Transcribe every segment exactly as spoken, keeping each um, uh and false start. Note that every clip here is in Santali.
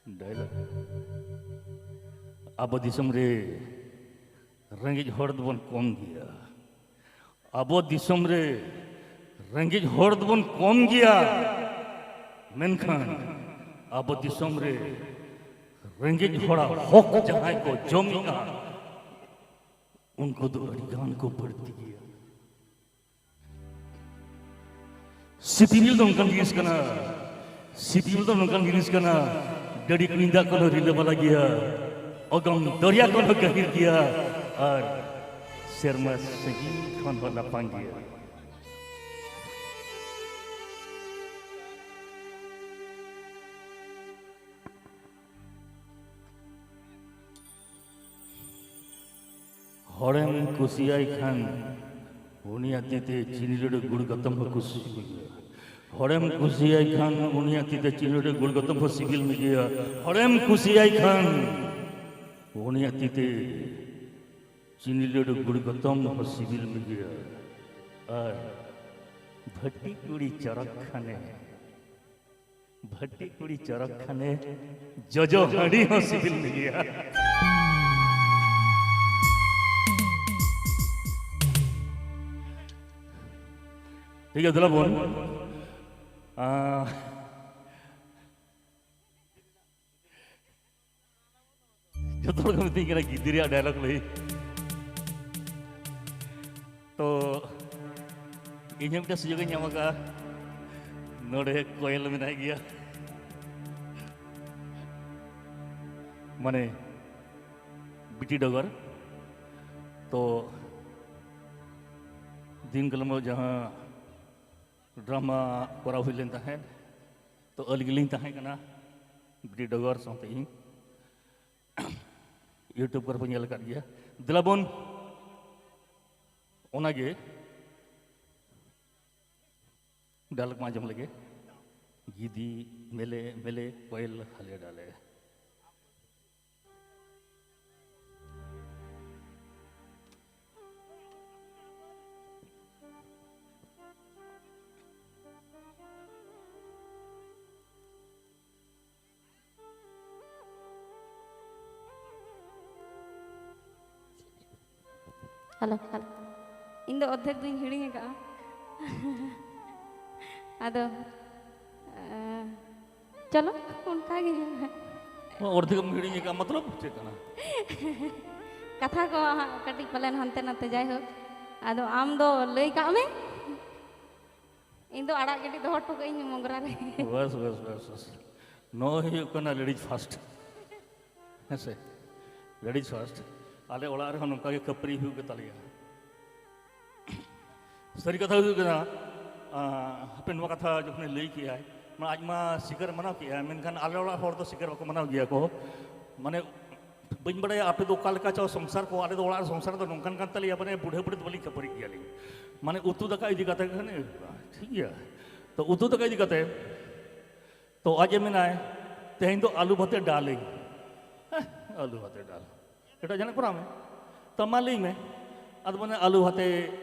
ᱰᱟᱭᱞᱚᱜ᱾ ᱟᱵᱚ ᱫᱤᱥᱚᱢ ᱨᱮ ᱨᱮᱸᱜᱮᱡ ᱦᱚᱲ ᱫᱚᱵᱚᱱ ᱠᱚᱢ ᱜᱮᱭᱟ᱾ ᱟᱵᱚ ᱫᱤᱥᱚᱢ ᱨᱮ ᱨᱮᱸᱜᱮᱡ ᱦᱚᱲ ᱫᱚᱵᱚᱱ ᱠᱚᱢ ᱜᱮᱭᱟ, ᱢᱮᱱᱠᱷᱟᱱ ᱟᱵᱚ ᱫᱤᱥᱚᱢ ᱨᱮ ᱨᱮᱸᱜᱮᱡ ᱦᱚᱲᱟᱜ ᱦᱚᱠ ᱡᱟᱦᱟᱸᱭ ᱠᱚ ᱡᱚᱢᱮᱜᱼᱟ, ᱩᱱᱠᱩ ᱫᱚ ᱟᱹᱰᱤ ᱜᱟᱱ ᱠᱚ ᱵᱟᱹᱲᱛᱤ ᱜᱮᱭᱟ᱾ ᱥᱤᱯᱤᱵᱤᱞ ᱫᱚ ᱱᱚᱝᱠᱟᱱ ᱡᱤᱱᱤᱥ ᱠᱟᱱᱟ, ᱥᱤᱯᱤᱵᱤᱞ ᱫᱚ ᱱᱚᱝᱠᱟᱱ ᱡᱤᱱᱤᱥ ᱠᱟᱱᱟ, ᱰᱟᱹᱰᱤ ᱠᱩᱧ ᱫᱟᱜ ᱠᱷᱚᱱ ᱦᱚᱸ ᱨᱤᱞᱟᱹ ᱵᱟᱞᱟ ᱜᱮᱭᱟ, ᱚᱜᱚᱢ ᱫᱚᱨᱭᱟ ᱠᱷᱚᱱ ᱦᱚᱸ ᱜᱟᱹᱦᱤᱨ ᱜᱮᱭᱟ, ᱟᱨ ᱥᱮᱨᱢᱟ ᱥᱟᱺᱜᱤᱧ ᱠᱷᱚᱱ ᱦᱚᱸ ᱞᱟᱯᱷᱟᱝ ᱜᱮᱭᱟ᱾ ᱦᱚᱲᱮᱢ ᱠᱩᱥᱤᱭᱟᱭ ᱠᱷᱟᱱ ᱩᱱᱤᱭᱟᱜ ᱛᱤ ᱛᱮ ᱪᱤᱱᱤ ᱞᱟᱹᱰᱩ ᱜᱩᱲ ᱜᱚᱛᱚᱢ ᱦᱚᱸ ᱠᱩᱥᱤ ᱢᱮ ᱜᱮᱭᱟ᱾ ᱦᱚᱲᱮᱢ ᱠᱩᱥᱤᱭᱟᱭ ᱠᱷᱟᱱ ᱩᱱᱤᱭᱟᱜ ᱛᱤ ᱛᱮ ᱪᱤᱱᱤ ᱞᱟᱹᱰᱩ ᱜᱩᱲ ᱜᱚᱛᱚᱢ ᱦᱚᱸ ᱥᱤᱵᱤᱞ ᱢᱮ ᱜᱮᱭᱟ᱾ ᱦᱚᱲᱮᱢ ᱠᱩᱥᱤᱭᱟᱭ ᱠᱷᱟᱱ ᱩᱱᱤᱭᱟᱜ ᱛᱤ ᱛᱮ ᱪᱤᱱᱤ ᱞᱟᱹᱰᱩ ᱜᱩᱲ ᱜᱚᱛᱚᱢ ᱦᱚᱸ ᱥᱤᱵᱤᱞ ᱢᱮ ᱜᱮᱭᱟ᱾ ᱟᱨ ᱵᱷᱟᱹᱴᱤ ᱠᱩᱲᱤ ᱪᱚᱨᱚᱠ ᱠᱷᱟᱱᱮ ᱵᱷᱟᱹᱴᱤ ᱠᱩᱲᱤ ᱪᱚᱨᱚᱠ ᱠᱷᱟᱱᱮ ᱡᱚᱡᱚ ᱦᱟᱺᱰᱤ ᱦᱚᱸ ᱥᱤᱵᱤᱞ ᱢᱮ ᱜᱮᱭᱟ᱾ ᱴᱷᱤᱠ ᱜᱮᱭᱟ, ᱫᱮᱞᱟ ᱵᱚᱱ᱾ ᱟᱸ, ᱡᱚᱛᱚ ᱦᱚᱲ ᱠᱚ ᱢᱤᱛᱟᱹᱧ ᱠᱟᱱᱟ ᱜᱤᱫᱽᱨᱟᱹ ᱨᱮᱭᱟᱜ ᱰᱟᱭᱞᱚᱜ ᱞᱟᱹᱭ᱾ ᱛᱚ ᱤᱧ ᱦᱚᱸ ᱢᱤᱫᱴᱮᱱ ᱥᱩᱡᱳᱜᱽ ᱤᱧ ᱧᱟᱢ ᱟᱠᱟᱫᱼᱟ, ᱱᱚᱰᱮ ᱠᱚᱭᱮᱞ ᱢᱮᱱᱟᱭ ᱜᱮᱭᱟ, ᱢᱟᱱᱮ ᱵᱤᱴᱤ ᱰᱚᱜᱚᱨ᱾ ᱛᱚ ᱫᱤᱱ ᱠᱟᱞᱚᱢ ᱡᱟᱦᱟᱸ ᱰᱨᱟᱢᱟ ᱠᱚᱨᱟᱣ ᱦᱩᱭ ᱞᱮᱱ ᱛᱟᱦᱮᱸᱫ, ᱛᱚ ᱟᱹᱞᱤᱧ ᱜᱮᱞᱤᱧ ᱛᱟᱦᱮᱸ ᱠᱟᱱᱟ ᱵᱤᱴᱤ ᱰᱚᱜᱚᱨ ᱥᱟᱶᱛᱮ ᱤᱧ᱾ YouTube ᱠᱚᱨᱮ ᱯᱮ ᱧᱮᱞ ᱟᱠᱟᱫ ᱜᱮᱭᱟ᱾ ᱫᱮᱞᱟ ᱵᱚᱱ ᱚᱱᱟᱜᱮ ᱰᱟᱞᱠ ᱢᱟ ᱟᱸᱡᱚᱢ ᱞᱮᱜᱮ᱾ ᱜᱤᱫᱤ ᱢᱮᱞᱮ ᱢᱮᱞᱮ ᱠᱚᱭᱮᱞ ᱦᱟᱞᱮ ᱰᱟᱞᱮ᱾ Hello, hello. ᱤᱧ ᱫᱚ ᱚᱨᱫᱷᱮᱠ ᱫᱩᱧ ᱦᱤᱲᱤᱧ ᱟᱠᱟᱫᱼᱟ᱾ ᱟᱫᱚ, ᱮ, ᱪᱚᱞᱚ, ᱚᱱᱠᱟ ᱜᱮ᱾ ᱚᱨᱫᱷᱮᱠ ᱮᱢ ᱦᱤᱲᱤᱧ ᱟᱠᱟᱫ ᱢᱚᱛᱞᱚᱵ ᱪᱮᱫ ᱠᱟᱱᱟ? ᱠᱟᱛᱷᱟ ᱠᱚ ᱦᱟᱸᱜ ᱠᱟᱹᱴᱤᱡ ᱯᱟᱞᱮᱱ ᱦᱟᱱᱛᱮ ᱱᱟᱛᱮ, ᱡᱟᱭᱦᱳᱠ᱾ ᱟᱫᱚ ᱟᱢ ᱫᱚ ᱞᱟᱹᱭ ᱠᱟᱜ ᱢᱮ᱾ ᱤᱧ ᱫᱚ ᱟᱲᱟᱜ ᱜᱤᱰᱤ ᱫᱚᱦᱚ ᱦᱚᱴᱚ ᱠᱟᱜ ᱤᱧ ᱢᱚᱜᱽᱨᱟ ᱨᱮ᱾ ᱵᱟᱥ, ᱵᱟᱥ, ᱵᱟᱥ, ᱵᱟᱥ᱾ ᱱᱚᱜᱼᱚᱭ ᱦᱩᱭᱩᱜ ᱠᱟᱱᱟ ᱞᱮᱰᱤᱡᱽ ᱯᱷᱟᱨᱥᱴ᱾ ᱦᱮᱸ ᱥᱮ? Ladies first. ᱟᱞᱮ ᱚᱲᱟᱜ ᱨᱮᱦᱚᱸ ᱱᱚᱝᱠᱟ ᱜᱮ ᱠᱷᱟᱹᱯᱟᱹᱨᱤ ᱦᱩᱭᱩᱜ ᱜᱮ ᱛᱟᱞᱮᱭᱟ᱾ ᱥᱟᱹᱨᱤ ᱠᱟᱛᱷᱟ ᱦᱩᱭᱩᱜ ᱠᱟᱱᱟ, ᱟᱸ, ᱦᱟᱯᱮ, ᱱᱚᱣᱟ ᱠᱟᱛᱷᱟ ᱡᱚᱠᱷᱚᱱᱮ ᱞᱟᱹᱭ ᱠᱮᱜᱼᱟᱭ, ᱢᱟᱱᱮ, ᱟᱡ ᱢᱟ ᱥᱤᱠᱟᱨ ᱢᱟᱱᱟᱣ ᱠᱮᱜᱼᱟᱭ, ᱢᱮᱱᱠᱷᱟᱱ ᱟᱞᱮ ᱚᱲᱟᱜ ᱦᱚᱲ ᱫᱚ ᱥᱤᱠᱟᱨ ᱵᱟᱠᱚ ᱢᱟᱱᱟᱣ ᱜᱮᱭᱟ ᱠᱚ᱾ ᱢᱟᱱᱮ, ᱵᱟᱹᱧ ᱵᱟᱲᱟᱭᱟ ᱟᱯᱮ ᱫᱚ ᱚᱠᱟ ᱞᱮᱠᱟ ᱪᱚ ᱥᱚᱝᱥᱟᱨ ᱠᱚ, ᱟᱞᱮ ᱫᱚ ᱚᱲᱟᱜ ᱨᱮ ᱥᱚᱝᱥᱟᱨ ᱫᱚ ᱱᱚᱝᱠᱟᱱ ᱠᱟᱱ ᱛᱟᱞᱮᱭᱟ, ᱢᱟᱱᱮ, ᱵᱩᱰᱷᱟᱹ ᱵᱩᱰᱷᱤ ᱫᱚ ᱵᱟᱹᱞᱤᱧ ᱠᱷᱟᱹᱯᱟᱹᱨᱤᱜ ᱜᱮᱭᱟᱞᱤᱧ᱾ ᱢᱟᱱᱮ, ᱩᱛᱩ ᱫᱟᱠᱟ ᱤᱫᱤ ᱠᱟᱛᱮ ᱜᱮ, ᱦᱟᱱᱮ, ᱴᱷᱤᱠ ᱜᱮᱭᱟ᱾ ᱛᱚ, ᱩᱛᱩ ᱫᱟᱠᱟ ᱤᱫᱤ ᱠᱟᱛᱮ, ᱛᱚ, ᱟᱡ ᱮ ᱢᱮᱱᱟᱭ, "ᱛᱮᱦᱮᱧ ᱫᱚ ᱟᱞᱩ ᱵᱷᱟᱛᱮ ᱰᱟᱞ ᱟᱹᱧ᱾" ᱦᱮᱸ, ᱟᱞᱩ ᱵᱷᱟᱛᱮ ᱰᱟᱞ᱾ ᱮᱴᱟᱜ ᱡᱟᱦᱟᱱᱟᱜ ᱠᱚᱨᱟᱣ ᱢᱮ᱾ ᱛᱚ, ᱢᱟ ᱞᱟᱹᱭ ᱢᱮ᱾ ᱟᱫᱚ ᱢᱟᱱᱮ, "ᱟᱞᱩ ᱵᱷᱟᱛᱮ,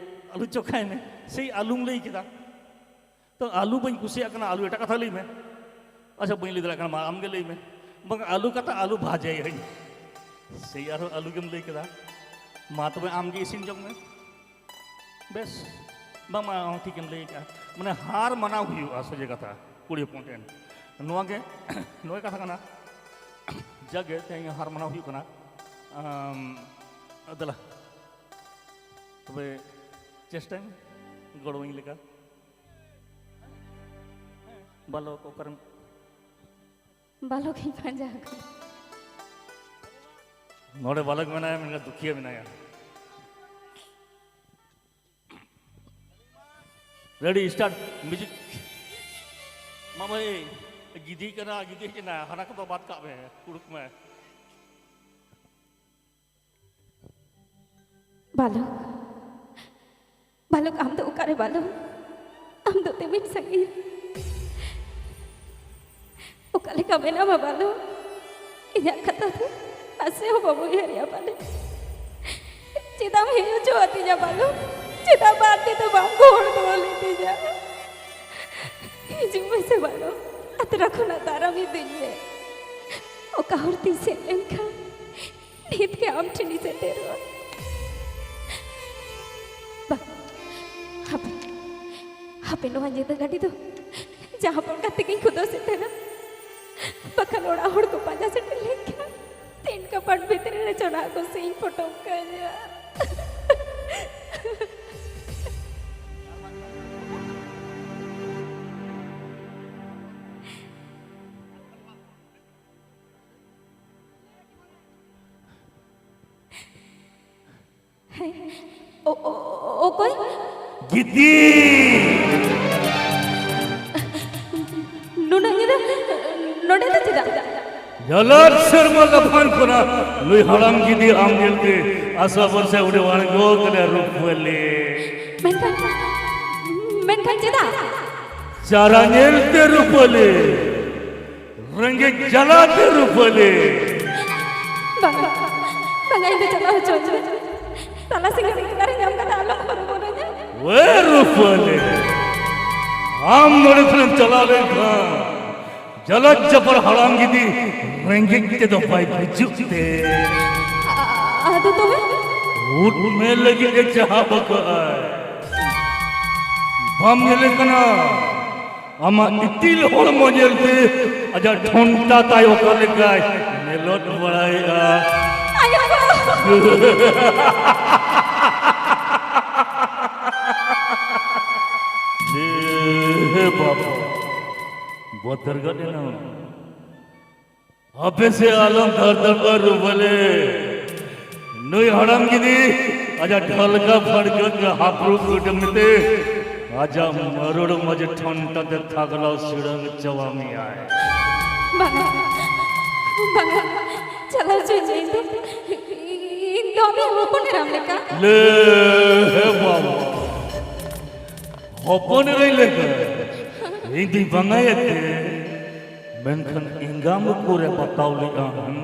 ᱟᱞᱩ ᱪᱚᱠᱷᱟᱭ ᱢᱮ᱾" ᱥᱮᱭ ᱟᱞᱩᱢ ᱞᱟᱹᱭ ᱠᱮᱫᱟ᱾ ᱛᱚ, ᱟᱞᱩ ᱵᱟᱹᱧ ᱠᱩᱥᱤᱭᱟᱜ ᱠᱟᱱᱟ, ᱟᱞᱩ ᱮᱴᱟᱜ ᱠᱟᱛᱷᱟ ᱞᱟᱹᱭ ᱢᱮ᱾ ᱟᱪᱪᱷᱟ, ᱵᱟᱹᱧ ᱞᱟᱹᱭ ᱫᱟᱲᱮᱭᱟᱜ ᱠᱟᱱᱟ, ᱢᱟ ᱟᱢᱜᱮ ᱞᱟᱹᱭ ᱢᱮ᱾ ᱵᱟᱝ, ᱟᱞᱩ ᱠᱟᱛᱷᱟ, ᱟᱞᱩ ᱵᱷᱟᱡᱟᱭᱟᱹᱧ᱾ ᱥᱮᱭ ᱟᱨᱦᱚᱸ ᱟᱞᱩ ᱜᱮᱢ ᱞᱟᱹᱭ ᱠᱮᱫᱟ᱾ ᱢᱟ ᱛᱚᱵᱮ ᱟᱢᱜᱮ ᱤᱥᱤᱱ ᱡᱚᱝ ᱢᱮ᱾ ᱵᱮᱥ, ᱵᱟᱝᱢᱟ ᱦᱚᱸ ᱴᱷᱤᱠᱮᱢ ᱞᱟᱹᱭ ᱠᱟᱜᱼᱟ᱾ ᱢᱟᱱᱮ, ᱦᱟᱨ ᱢᱟᱱᱟᱣ ᱦᱩᱭᱩᱜᱼᱟ, ᱥᱚᱡᱷᱮ ᱠᱟᱛᱷᱟ, ᱠᱩᱲᱤ ᱦᱚᱯᱚᱱ ᱴᱷᱮᱱ᱾ ᱱᱚᱣᱟ ᱜᱮ, ᱱᱚᱣᱟ ᱠᱟᱛᱷᱟ ᱠᱟᱱᱟ᱾ ᱡᱟᱜᱮ, ᱛᱮᱦᱮᱧ ᱦᱟᱨ ᱢᱟᱱᱟᱣ ᱦᱩᱭᱩᱜ ᱠᱟᱱᱟ᱾ ᱟᱢ, ᱫᱮᱞᱟ, ᱛᱚᱵᱮ ᱪᱮᱥᱴᱟᱭ ᱢᱮ ᱜᱚᱲᱚᱣᱟᱹᱧ ᱞᱮᱠᱟ᱾ ᱵᱟᱞᱚᱠ ᱚᱠᱟᱨᱮᱢ? ᱵᱟᱞᱚᱠ ᱤᱧ ᱯᱟᱸᱡᱟ ᱟᱠᱟᱫᱟ᱾ ᱱᱚᱰᱮ ᱵᱟᱞᱚᱠ ᱢᱮᱱᱟᱭᱟ, ᱢᱮᱱᱠᱷᱟᱱ ᱫᱩᱠᱷᱤᱭᱟᱹ ᱢᱮᱱᱟᱭᱟ᱾ Ready, start, music. ᱢᱟ ᱵᱷᱟᱹᱭ, ᱜᱤᱫᱤ ᱠᱟᱱᱟ, ᱜᱤᱫᱤ ᱦᱮᱡ ᱮᱱᱟ, ᱦᱟᱱᱟ ᱠᱚᱫᱚ ᱵᱟᱫ ᱠᱟᱜ ᱢᱮ, ᱩᱰᱩᱠ ᱢᱮ᱾ ᱵᱟᱞᱚᱠ, ᱵᱟᱞᱚᱠ, ᱟᱢ ᱫᱚ ᱚᱠᱟᱨᱮ ᱵᱟᱞᱚᱠ? ᱟᱢ ᱫᱚ ᱛᱤᱢᱤᱱ ᱥᱟᱺᱜᱤᱧ ᱨᱮ? ᱚᱠᱟ ᱞᱮᱠᱟ ᱢᱮᱱᱟᱢᱟ ᱵᱟᱞᱚᱠ? ᱤᱧᱟᱹᱜ ᱠᱟᱛᱷᱟ ᱫᱚ ᱱᱟᱥᱮ ᱦᱚᱸ ᱵᱟᱢ ᱩᱭᱦᱟᱹᱨᱮᱜᱼᱟ ᱵᱟᱞᱚᱠ? ᱪᱮᱫᱟᱜ ᱮᱢ ᱦᱮᱡ ᱦᱚᱪᱚ ᱟᱹᱫᱤᱧᱟ ᱵᱟᱞᱚᱠ? ᱪᱮᱫᱟᱜ ᱵᱟᱨ ᱛᱤ ᱛᱮ ᱵᱟᱢ ᱜᱚᱦᱚᱲ ᱫᱚᱦᱚ ᱞᱤᱫᱤᱧᱟ? ᱦᱤᱡᱩᱜ ᱢᱮᱥᱮ ᱵᱟᱞᱚᱠ, ᱟᱛᱨᱟ ᱠᱷᱚᱱᱟᱜ ᱫᱟᱨᱟᱢ ᱤᱫᱤᱧ ᱢᱮ᱾ ᱚᱠᱟ ᱦᱚᱨ ᱛᱤᱧ ᱥᱮᱱ ᱞᱮᱱᱠᱷᱟᱱ ᱱᱤᱛ ᱜᱮ ᱟᱢ ᱴᱷᱮᱱᱤᱧ ᱥᱮᱴᱮᱨᱚᱜᱼᱟ᱾ ᱦᱟᱯᱮ, ᱱᱚᱣᱟ ᱧᱤᱫᱟᱹ ᱜᱟᱹᱰᱤ ᱫᱚ ᱡᱟᱦᱟᱸ ᱯᱚᱨ ᱠᱟᱛᱮ ᱜᱤᱧ ᱠᱷᱩᱫᱟᱹᱣ ᱥᱮᱫ ᱛᱟᱦᱮᱱᱟ, ᱵᱟᱠᱷᱟᱱ ᱚᱲᱟᱜ ᱦᱚᱲ ᱠᱚ ᱯᱟᱸᱡᱟ ᱥᱮᱴᱮᱨ ᱞᱮᱱᱠᱷᱟᱱ ᱛᱤᱱ ᱠᱟᱯᱟᱴ ᱵᱷᱤᱛᱨᱤ ᱨᱮ ᱪᱚᱱᱟᱜ ᱠᱚ ᱥᱤᱧ ᱯᱚᱴᱚᱢ ᱠᱟᱹᱧᱟ᱾ ᱦᱮᱸ, ᱚ-, ᱚ-, ᱚᱠᱚᱭ? ᱜᱤᱫᱤ! ᱱᱩᱱᱟᱹᱜ ᱧᱤᱫᱟᱹ ᱱᱚᱰᱮ ᱫᱚ ᱪᱮᱫᱟᱜ? ᱡᱟᱞᱟᱫ ᱥᱮᱨᱢᱟ ᱞᱟᱯᱷᱟᱝ ᱠᱷᱚᱱᱟᱜ ᱱᱩᱭ ᱦᱟᱲᱟᱢ ᱜᱤᱫᱤ ᱟᱢ ᱧᱮᱞᱛᱮ ᱟᱥᱟ ᱵᱷᱚᱨᱥᱟ ᱩᱰᱟᱹᱣ ᱟᱬᱜᱚ ᱠᱟᱱᱟ ᱨᱩᱯᱟᱹᱞᱤ᱾ ᱢᱮᱱᱠᱷᱟᱱ, ᱢᱮᱱᱠᱷᱟᱱ ᱪᱮᱫᱟᱜ? ᱪᱟᱨᱟ ᱧᱮᱞᱛᱮ ᱨᱩᱯᱟᱹᱞᱤ᱾ ᱨᱮᱸᱜᱮᱡ ᱡᱟᱞᱟᱛᱮ ᱨᱩᱯᱟᱹᱞᱤ᱾ ᱵᱟᱝ, ᱵᱟᱝ, ᱤᱧ ᱫᱚ ᱪᱟᱞᱟᱣ ᱦᱚᱪᱚ ᱟᱹᱧ ᱢᱮ᱾ ᱛᱟᱞᱟ ᱥᱤᱸᱜᱟᱹᱲ ᱚᱠᱟᱨᱮ ᱧᱟᱢ ᱠᱟᱛᱮ ᱟᱞᱚᱢ ᱦᱚᱨᱚᱵᱚᱨᱚᱧᱟ᱾ ᱳᱭ ᱨᱩᱯᱟᱹᱞᱤ, ᱟᱢ ᱱᱚᱰᱮ ᱠᱷᱚᱱᱮᱢ ᱪᱟᱞᱟᱣ ᱞᱮᱱᱠᱷᱟᱱ ᱡᱟᱞᱟᱫ ᱡᱟᱯᱟᱲ ᱦᱟᱲᱟᱢ ᱜᱤᱫᱤ ᱨᱮᱸᱜᱮᱡ ᱛᱮᱫᱚ ᱵᱟᱭ ᱜᱩᱡᱩᱜ ᱛᱮ᱾ ᱟ-, ᱟᱫᱚ ᱛᱚᱵᱮ? ᱩᱫ ᱢᱮ ᱞᱟᱹᱜᱤᱫ ᱮ ᱪᱟᱦᱟᱵ ᱟᱠᱟᱫᱼᱟᱭ᱾ ᱵᱟᱢ ᱧᱮᱞᱮ ᱠᱟᱱᱟ? ᱟᱢᱟᱜ ᱤᱛᱤᱞ ᱦᱚᱲᱢᱚ ᱧᱮᱞᱛᱮ ᱟᱡᱟᱜ ᱴᱷᱚᱱᱴᱟ ᱛᱟᱭ ᱚᱠᱟ ᱞᱮᱠᱟᱭ ᱢᱮᱞᱚᱰ ᱵᱟᱲᱟᱭᱮᱫᱼᱟ᱾ ᱟᱭᱳ! ᱮ ᱵᱟᱵᱟ, ᱵᱚᱛᱚᱨ ᱜᱚᱫ ᱮᱱᱟᱢ᱾ ᱦᱟᱯᱮ ᱥᱮ ᱟᱞᱚᱢ ᱫᱷᱟᱨ ᱫᱷᱟᱨ ᱨᱩᱯᱟᱹᱞᱤ᱾ ᱱᱩᱭ ᱦᱟᱲᱟᱢ ᱜᱤᱫᱤ ᱟᱡᱟᱜ ᱰᱷᱟᱞᱠᱟ ᱯᱷᱟᱲᱠᱟᱹ ᱜᱮ ᱦᱟᱯᱲᱩ ᱠᱩᱴᱟᱹᱢ ᱛᱮ ᱟᱡᱟᱜ ᱢᱟᱹᱨᱩᱲ ᱢᱟᱡᱷᱮ ᱴᱷᱚᱱᱴᱟ ᱛᱮ ᱛᱷᱟᱜᱞᱟᱣ ᱥᱤᱲᱟᱹᱝ ᱪᱟᱵᱟ ᱢᱮᱭᱟᱭ᱾ ᱵᱟᱝᱟ, ᱵᱟᱝᱟ, ᱪᱟᱞᱟᱣ ᱦᱚᱪᱚᱧ ᱢᱮ ᱤᱧ ᱫᱚ, ᱤᱧ ᱫᱚ ᱟᱢᱤᱡ ᱦᱚᱯᱚᱱ ᱮᱨᱟᱢ ᱞᱮᱠᱟ᱾ ᱞᱮ ᱵᱟᱵᱟ, ᱦᱚᱯᱚᱱ ᱮᱨᱟᱧ ᱞᱮᱠᱟ ᱤᱧ ᱫᱩᱧ ᱵᱟᱝᱟᱭᱮᱫ ᱛᱮ, ᱢᱮᱱᱠᱷᱟᱱ ᱮᱸᱜᱟᱢ ᱩᱠᱩᱨᱮ ᱵᱟᱛᱟᱣ ᱞᱮᱫᱼᱟ? ᱦᱩᱸ?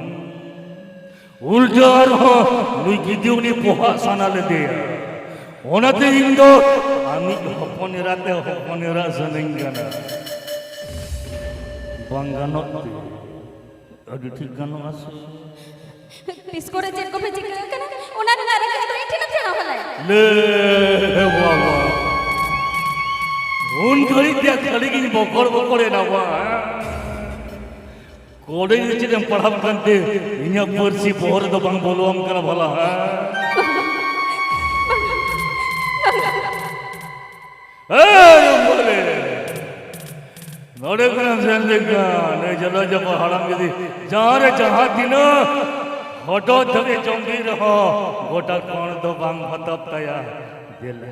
ᱩᱞᱴᱟᱹ ᱟᱨᱦᱚᱸ ᱱᱩᱭ ᱜᱤᱫᱤ ᱩᱱᱤ ᱯᱚᱦᱟᱜ ᱥᱟᱱᱟ ᱞᱮᱫᱮᱭᱟ᱾ ᱚᱱᱟᱛᱮ ᱤᱧ ᱫᱚ ᱟᱢᱤᱡ ᱦᱚᱯᱚᱱ ᱮᱨᱟ ᱛᱮ ᱦᱚᱯᱚᱱ ᱮᱨᱟ ᱥᱟᱱᱟᱧ ᱠᱟᱱᱟ᱾ ᱵᱟᱝ ᱜᱟᱱᱚᱜ ᱛᱮ ᱟᱹᱰᱤ ᱴᱷᱤᱠ ᱜᱟᱱᱚᱜᱼᱟ ᱥᱮ? ᱛᱤᱥ ᱠᱚᱨᱮ ᱪᱮᱫ ᱠᱚᱯᱮ ᱪᱤᱠᱟᱹ ᱠᱟᱱᱟ, ᱚᱱᱟ ᱨᱮᱱᱟᱜ ᱨᱟᱹᱥᱠᱟᱹ ᱫᱚ ᱤᱧ ᱴᱷᱮᱱᱮᱢ ᱪᱟᱞᱟᱣ ᱦᱚᱞᱟᱭᱟ᱾ ᱞᱮ ᱵᱟᱵᱟ, ᱩᱱ ᱜᱷᱟᱹᱲᱤᱡ ᱛᱮ ᱠᱷᱟᱹᱞᱤ ᱜᱤᱧ ᱵᱚᱠᱚᱲ ᱵᱚᱠᱚᱲ ᱮᱱᱟ ᱵᱟ᱾ ᱠᱚᱞᱮᱡᱽ ᱨᱮ ᱪᱮᱫ ᱮᱢ ᱯᱟᱲᱦᱟᱣ ᱠᱟᱱᱛᱮ ᱤᱧᱟᱹᱜ ᱯᱟᱹᱨᱥᱤ ᱵᱚᱦᱚᱜ ᱨᱮᱫᱚ ᱵᱟᱝ ᱵᱚᱞᱚᱣᱟᱢ ᱠᱟᱱᱟ ᱵᱷᱟᱞᱟ, ᱦᱮᱸ? ᱮᱭ ᱨᱩᱯᱟᱹᱞᱤ! ᱱᱚᱰᱮ ᱠᱷᱚᱱᱮᱢ ᱥᱮᱱ ᱞᱮᱱᱠᱷᱟᱱ ᱱᱩᱭ ᱡᱚᱞᱚ ᱡᱚᱯᱚ ᱦᱟᱲᱟᱢ ᱡᱩᱫᱤ ᱡᱟᱦᱟᱸ ᱨᱮ ᱡᱟᱦᱟᱸ ᱛᱤᱱᱟᱹᱜ ᱦᱚᱴᱚᱜ ᱫᱷᱟᱹᱵᱤᱡ ᱪᱚᱢᱵᱤ ᱨᱮᱦᱚᱸ ᱜᱚᱴᱟ ᱠᱚᱬ ᱫᱚ ᱵᱟᱝ ᱦᱚᱛᱚᱵ ᱛᱟᱭᱟ᱾ ᱫᱮᱞᱟ,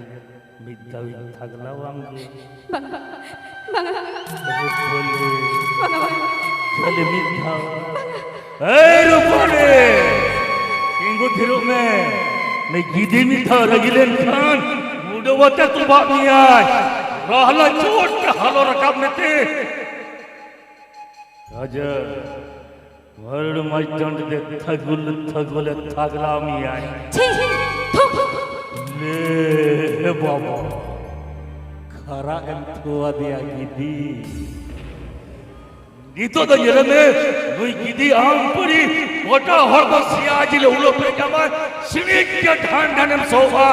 ᱢᱤᱫ ᱫᱷᱟᱣᱤᱧ ᱛᱷᱟᱜᱞᱟᱣᱟᱢ ᱜᱮ᱾ ᱵᱟᱝᱟ, ᱵᱟᱝᱟ, ᱨᱩᱯᱟᱹᱞᱤ, ᱵᱟᱝᱟ, ᱵᱟᱝᱟ᱾ ᱠᱷᱟᱹᱞᱤ ᱢᱤᱫ ᱫᱷᱟᱣ᱾ ᱮᱭ ᱨᱩᱯᱟᱹᱞᱤ! ᱛᱤᱸᱜᱩ ᱛᱷᱤᱨᱚᱜ ᱢᱮ᱾ ᱱᱩᱭ ᱜᱤᱫᱤ ᱢᱤᱫ ᱫᱷᱟᱣ ᱨᱟᱹᱜᱤ ᱞᱮᱱᱠᱷᱟᱱ ᱩᱰᱟᱹᱣ ᱟᱛᱮ ᱛᱚᱵᱟᱜ ᱢᱮᱭᱟᱭ᱾ ᱨᱟᱦᱞᱟ ᱪᱚᱴ ᱛᱮ ᱦᱟᱞᱚ ᱨᱟᱠᱟᱵ ᱢᱮᱛᱮ᱾ ᱨᱟᱡᱟ, ᱦᱚᱲ ᱢᱟᱭ ᱴᱟᱺᱰ ᱛᱮ ᱛᱷᱟᱹᱜᱩᱞ ᱛᱷᱟᱹᱜᱩᱞᱮ ᱛᱷᱟᱜᱞᱟ ᱢᱮᱭᱟᱭ᱾ ᱪᱷᱤ! ᱛᱷᱩ! ᱞᱮ ᱵᱟᱵᱟ, ᱠᱷᱟᱨᱟ ᱮᱢ ᱛᱷᱩᱣᱟᱫᱮᱭᱟ ᱜᱤᱫᱤ᱾ ᱱᱤᱛᱚᱜ ᱫᱚ ᱧᱮᱞ ᱢᱮ, ᱱᱩᱭ ᱜᱤᱫᱤ ᱟᱢ ᱯᱟᱹᱨᱤ ᱜᱚᱴᱟ ᱦᱚᱲᱢᱚ ᱥᱮᱭᱟ ᱡᱤᱞ ᱩᱞᱟᱹ ᱯᱮᱨᱮᱡ ᱟᱢᱟᱭ, ᱥᱤᱬᱤᱡ ᱜᱮ ᱰᱷᱟᱱ ᱰᱷᱟᱱᱮᱢ ᱥᱚᱣᱟ᱾